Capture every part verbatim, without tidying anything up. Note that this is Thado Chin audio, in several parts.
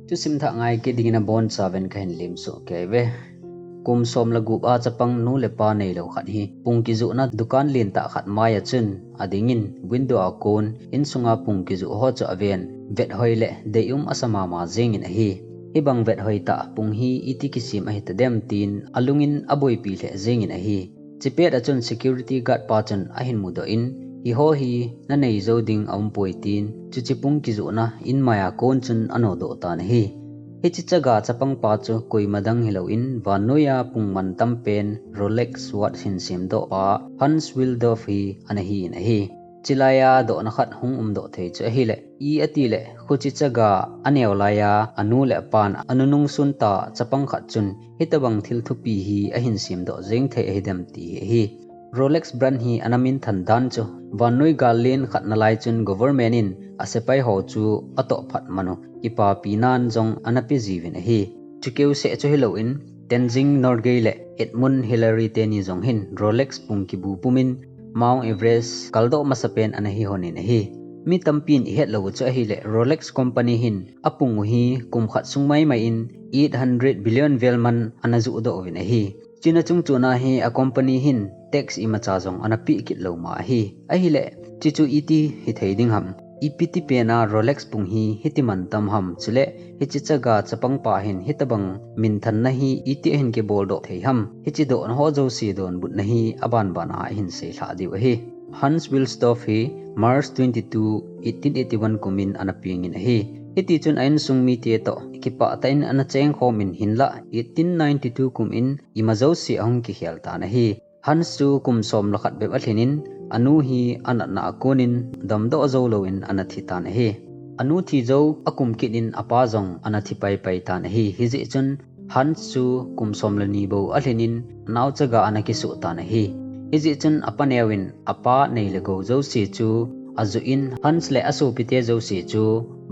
Thusim thah ngai kit dingin abonchauvin kahin lemsuh kei uve. Kum som le gup a chapang nu le pa neilou khat hi pung kijohna dukan lentah khat maiya chun adingin window a kon insunga pung kijoh ho chu aven, vethoi le deium asa mama jengin ahi. Hibang vethoi tah pung hi iti kisem ahitadem tin alungin aboipi lheh jengin ahi. Chipet a chun security guard pa chun ahin mudoh in, hiho hi nanei jou ding aumpoi tin, chuche pung kijohna in maiya kon chun anodoh tan ahi. Hiche chaga chapang pa chu koima dang hilouvin vannoiya pung mantam pen Rolex watch hin semdoh pa Hans Wilsdorf hi ana hin ahi. Chulaiya dohna khat hung umdoh thei chu ahile, i atileh khuche chaga aneo laiya anu le apan anunung sunta chapang khat chun hitobang thil thupi hi ahin semdoh jeng thei ahidem ti hi ahi. Rolex brand hi ana minthan dan chu vannoi gal len khat nalai chun government in asepai ho chu atoh phat manu kipapi nan jong ana pe jiuvin ahi. Chukeu seh chu hilouvin Tenzing Norgay le Edmund Hillary teni jong hin Rolex pung kibu pumin Mount Everest kaldoh masapen ana hi honin ahi. Mi tampin ihet lou u chu ahile Rolex company hin apung u hi kum khat sung maimai in eight hundred billion vel man ana johdoh uvin ahi. Chuna chungchon a hi a company hin tax imacha jong ana peh kit lou ma ahi. Ahile, chuchu iti hithei ding ham. Ipi ti pen a Rolex pung hi hiti mantam ham chule, hiche chaga chapang pa hin hitobang minthanna hi iti ahin kiboldoh thei ham. Hiche dohna ho jouse donbutna hi abanban a ihin seilhah diu ahi. Hans Wilsdorf hi March twenty-two, eighteen eighty-one kumin ana pengin ahi. Hitichun a insung mite toh kipah tah in ana chengkhomin hinlah eighteen ninety-two kumin ima jouse ahung kikhel tan ahi. Hans chu kum som le khat bep alhinin, anu hi anatna a konin damdoh jou louvin ana thi tan ahi. Anu thi jou akum kit in apa jong ana thi paipai tan ahi. Hijeh chun Hans chu kum som le ni bou alhinin anao chaga ana kisuh tan ahi. Hijeh chun apa neovin apa nei le gou jouse chu ajoh in Hans le asopite jouse chu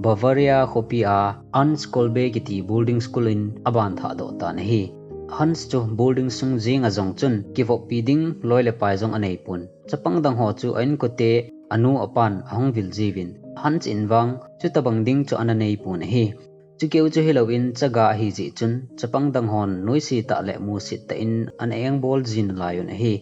Bavaria khopi a Hans Kolbe kiti boarding school in aban thahdoh tan ahi. Hans chu boarding sung jenga jong chun kivoppi ding loi le pai jong aneipon. Chapang dang ho chu a inkote anu apan ahung vil jiuvin Hans in vang chutobang ding chu ana neipon ahi. Chukeu chu hilouvin chaga ahijeh chun chapang dang hon noise tah le musit tah in ana engbol ji nalaiyun ahi.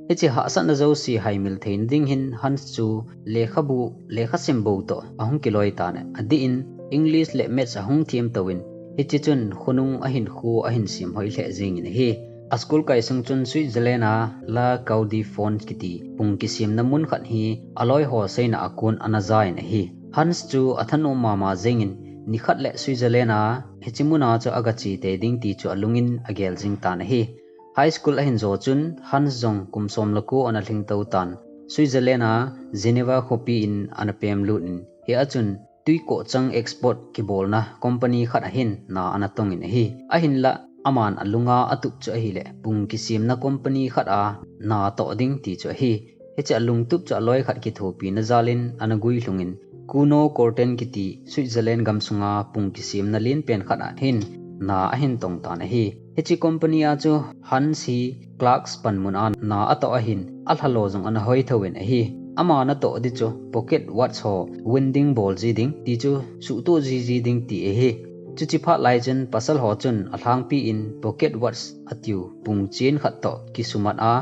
Hiche hahsatna jouse haimil theina ding hin Hans chu lekhabu, lekhasim bou toh ahung kiloi tan adeh in English le Maths ahung themtouvin, hiche chun khonung ahinkho ahin semhoi lheh jengin ahi. A school kai sung chun Switzerland a La Coudée Fonds kiti pung kisemna mun khat hi aloi ho seina a kon ana jan ahi. Hans chu athanom mama jengin nikhat le Switzerland a hiche muna chu agache tei ding ti chu alungin agel jing tan ahi. High school ahin jo chun Hans jong kum som le ko ana lhingtou tan Switzerland a Geneva khopi in ana pemlut in hia chun twikoh chang export kibolna company khat ahin na ana tongin ahi. Ahinlah aman alunga atup chu ahile pung kisemna company khat a na toh ding ti chu ahi. Hiche alungtup chu aloi khat kithopina jalin ana guilhungin Kuno Corten kiti Switzerland gamsunga pung kisemna lenpen khat ahin na ahin tong tan ahi. Hiche company a chu Hans hi clerks panmun a na atoh ahin alhalo jong ana hoi thouvin ahi. Ama natoh ding chu pocket watch ho welding bol ji ding ti chu suhtoh jiji ding ti ahi. Chuche phat lai chun pasal ho chun alhangpi in pocket watch atiu pung chen khat toh kisumat a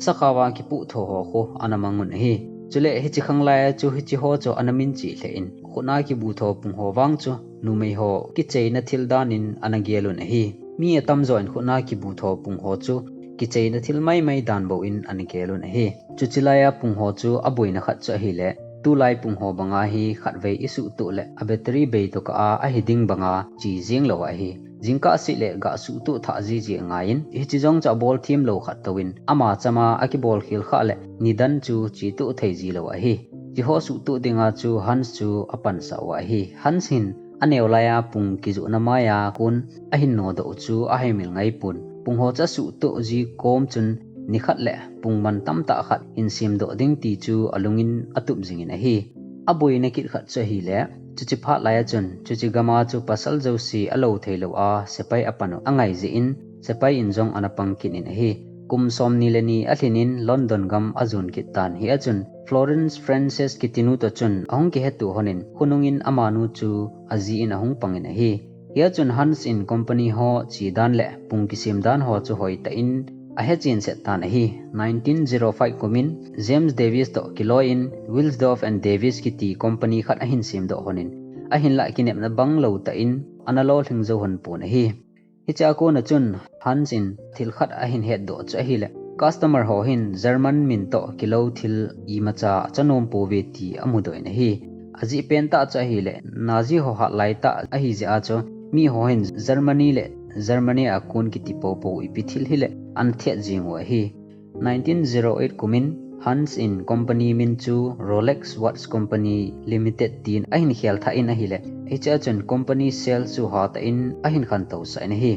sakhao a kipuhtho ho khu ana mangun ahi. Chule hiche khanglai a chu hiche ho chu ana minchih lheh in khutna kibuhtho pung ho vang chu numei ho kicheina thil danin ana gelun ahi. Mi atamjo in khutna kibuhtho pung ho chu kicheina thil maimai dan bou in ana gelun ahi. Chuche laiya pung ho chu aboina khat chu ahile, tulai pung ho banga hi khatvei isuhtoh le a battery beitokah a ahiding banga che jeng lou ahi. Jingkah seh le gah suhtoh thah jiji angaiyin, hiche jong chu abol them lou khat touvin, ama chama akibol khel khah le nidan chu chetoh thei ji lou ahi. Hiche ho suhtoh dinga chu Hans chu apansah u ahi. Hans hin aneo laiya pung kijohna maiya kon ahin nodoh u chu ahaimil ngaipon. Pung ho chu asuhtoh ji kom chun nikhat le pung mantam tah khat hin semdoh ding ti chu alungin atup jingin ahi. Aboina kit khat chu ahile, chuche phat laiya chun chuche gama chu pasal jouse alou theilou a sepai apan u angai jeh in sepai in jong ana pang kit in ahi. Kum somni le ni alhinin London gam ajon kit tan hia chun Florence Frances kitinu toh chun ahung kiheto honin khonungin amanu chu aji in ahung pangin ahi. Hia chun Hans in company ho chi dan le pung kisem dan ho chu hoi tah in ahe chen set tan ahi. Nineteen zero five kum in James Davis toh kiloi in Wilsdorf and Davis kiti company khat ahin sem doh hon in, ahinlah kinepna bang lou tah in ana lolhing jou hon pon ahi. Hiche a kon a chun Hans in thil khat ahin het doh chu ahile, customer ho hin German min toh kilou thil imacha acha nom pouve ti amu doh in ahi. Ajeh pen tah chu ahile, Nazi ho hat lai tah ahi jeh a chu mi ho hin Germany le Germany a kon kiti popo ipi thil hile ana thet jing u ahi. Nineteen zero eight kum in Hans in company min chu Rolex Watch Company Limited tin ahin khel thah in ahile, hiche a chun company sales chu hat tah in ahin khantou sah in ahi.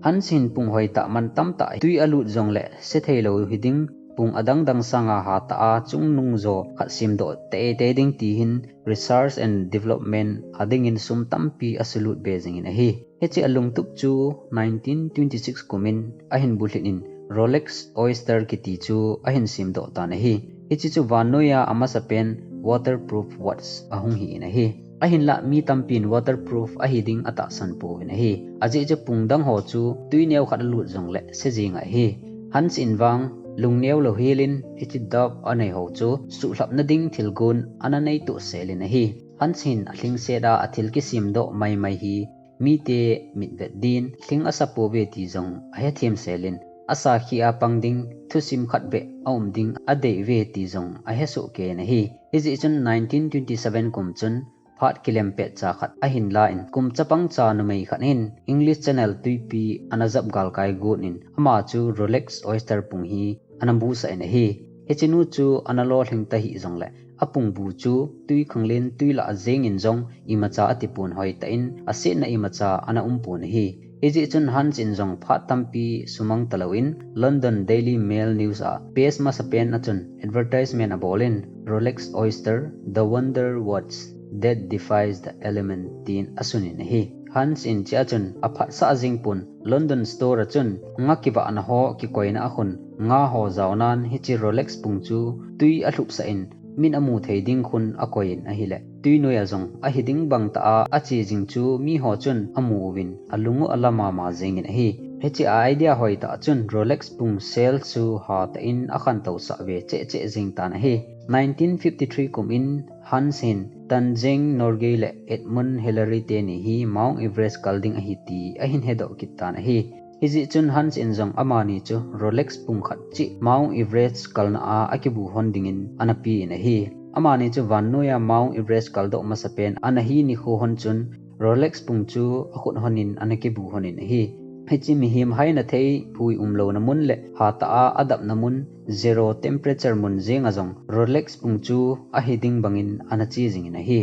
Hans hin pung hoi tah man tam tah tui alut jong le se thei lou hiding, pung adang dang sanga hat tah a chungnung jo khat sem doh teitei ding ti hin research and development a ding in sum tampi asulut be jing in ahi. Hiche a lungtup chu nineteen twenty six kum in ahin bulhit in Rolex Oyster kiti chu ahin sem doh tan ahi. Hiche chu vannoi a amasa pen waterproof watch ahung hi in ahi. Ahinlah mi tampin waterproof ahi ding atahsan pouvin ahi. Ajeh chu pung dang ho chu tui neo khat alut jong le se jing ahi. Hans in vang lungneo lou hel in hiche dub anei ho chu suhlhap na ding thil gon ana nei toh sel in ahi. Hans hin alhingset a athil kisem doh maimai hi mite mitvet din, lhing asa pouve ti jong ahe thim sel in, asa khi a pang ding thusim khat beh aum ding adei uve ti jong ahe soh kei in ahi. Hijeh chun nineteen twenty seven kum chun phat kilem pet cha khat ahin la in, kum chapang cha numei khat in English Channel tuipi ana jap galkai got in, ama chu Rolex Oyster pung hi ana busah in ahi. Hiche nu chu ana lolhing tahih jong le, apung bu chu tui khanglen tui lah a jeng in jong imacha ati pon, hoi tah in asetna imacha ana um pon ahi. Hijeh chun Hans in jong phat tampi sumang talou in London Daily Mail News a page masa pen a chun advertisement abol in Rolex Oyster, the wonder watch that defies the element tin asun in ahi. Hans in hiche a chun aphatsah jing pon London store a chun nga kivahna ho kikoina a khun nga ho jaonan hiche Rolex pung chu tui alhupsah in min amu thei ding khun akoi in ahile, tui noi a jong ahi ding bang tah a ache jing chu mi ho chun amu uvin alung u ala mama jeng in ahi. Hiche a idea hoi tah chun Rolex pung sale chu hat tah in akhantou sah ve cheh cheh jing tan ahi. Nineteen fifty three kum in Hans hin Tenzing Norgay le Edmund Hillary teni hi Mount Everest kal ding ahi ti ahin hedoh kit tan ahi. Hijeh chun Hans in jong amani chu Rolex pung khat cheh Mount Everest kalna a akibu hon dingin ana pe in ahi. Amani chu vannoi a Mount Everest kaldoh masa pen ana hi nikho hon chun Rolex pung chu akhut hon in ana kibu hon in ahi. Hiche mihem haina thei, hui umlouna mun le hat tah a adapna mun, zero temperature mun jeng a jong Rolex pung chu ahi ding bangin ana che jing in ahi.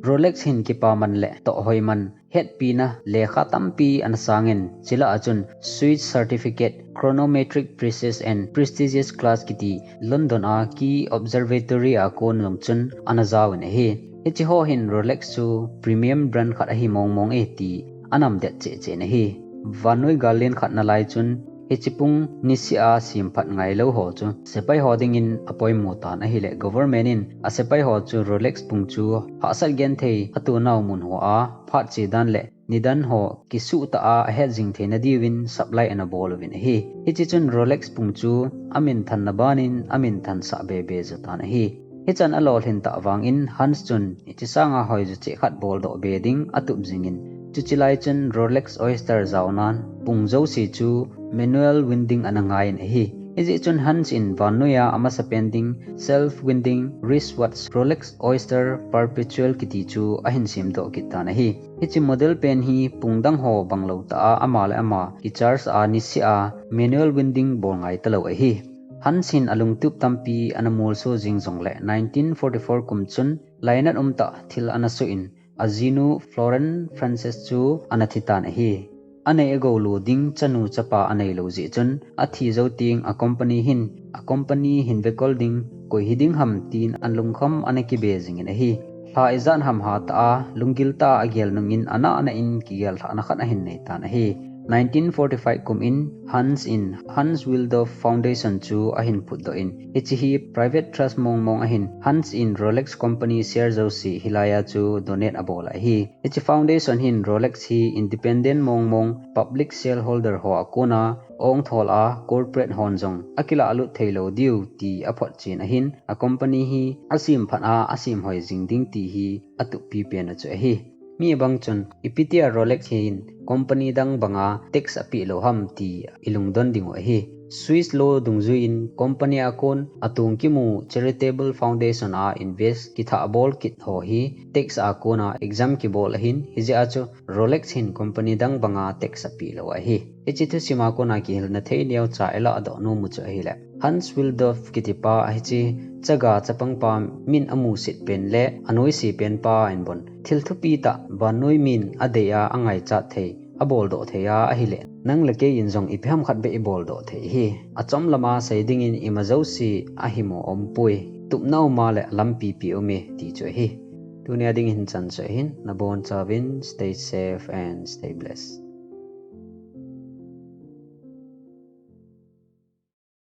Rolex hin kipa man le toh hoi man hetpina lekha tampi ana sang in, chule achun Swiss certificate, chronometric pieces and prestigious glass kiti London a key observatory a kon jong chun ana jao in ahi. Hiche ho hin Rolex chu premium brand khat ahi mong mong e ti anam det cheh cheh in ahi. Vannoi gal len khat nalai chun hiche pung niseh a sem phat ngailou ho chu sepai ho dingin apoimo tan ahile, government in asepai ho chu Rolex pung chu hahsat genthei atonau mun hoa phat che dan le nidan ho kisuh tah a ahet jing theina diuvin supply ana bol uvin ahi. Hiche chun Rolex pung chu aminthanna banin aminthan sah be be jo tan ahi. Hichan alolhin tah vangin Hans chun hiche sanga hoi jo cheh khat boldoh be ding atup jing in, chuche lai chun Rolex Oyster jaonan pung jouse chu manual winding ana ngai in ahi. Hijeh chun Hans in vannoi a amasa pen ding self winding wristwatch Rolex Oyster Perpetual kiti chu ahin sem doh kit tan ahi. Hiche model pen hi pung dang ho bang lou tah a ama le ama kicharge a niseh a manual winding bol ngai talou ahi. Hans hin alungtup tampi ana molso jing jong le nineteen forty four kum chun lainat um tah thil ana soh in ajinu Florence Frances chu ana thi tan ahi. Anei agou lou ding chanu chapa anei lou jeh chun athi jou teng a company hin, a company hin vekol ding koi hi ding ham tin alungkham ana kibe jing in ahi. Lha ijat ham hat tah a lunggil tah a agel nung in ana ana in kigel lhahna khat ahin nei tan ahi. Nineteen forty-five kum in Hans in Hans Wilsdorf Foundation chu ahin phutdoh in, hiche hi private trust mong mong ahin, Hans in Rolex company share jouse hilaiya chu donate abol ahi. Hiche foundation hin Rolex hi independent mong mong public shareholder ho a kona ong thol a, corporate hon jong akilah lut theilou diu ti aphotchen ahin, a company hi asem phat a asem hoi jing ding ti hi atup pipen achu ahi. Mi abang chun ipi tia Rolex hin company dang banga tax apeh lou ham ti ilungdon diu ahi. Swiss law dungjuiyin company a kon atong kimu charitable foundation a invest kithah bol kit ho hi tax a kona exempt kibol ahin, hijeh a chu Rolex hin company dang banga tax apeh lou ahi. Hiche thusim a kona kihilna thei neocha ilah doh nom u chu ahile, Hans Wilsdorf kitipa hiche chaga chapangpa min amusit pen le anoise penpa in bon thil thupi tah vannoi min adei a angaichat thei, aboldoh thei a ahile, nang le kei in jong ipi ham khat beh iboldoh thei hi. Achom lama sei dingin ima jouse ahimo umpoi. Tupna uma le lampi pi ume ti chu ahi. Tunia dingin chan chu ahin, nabonchauvin stay safe and stay blessed.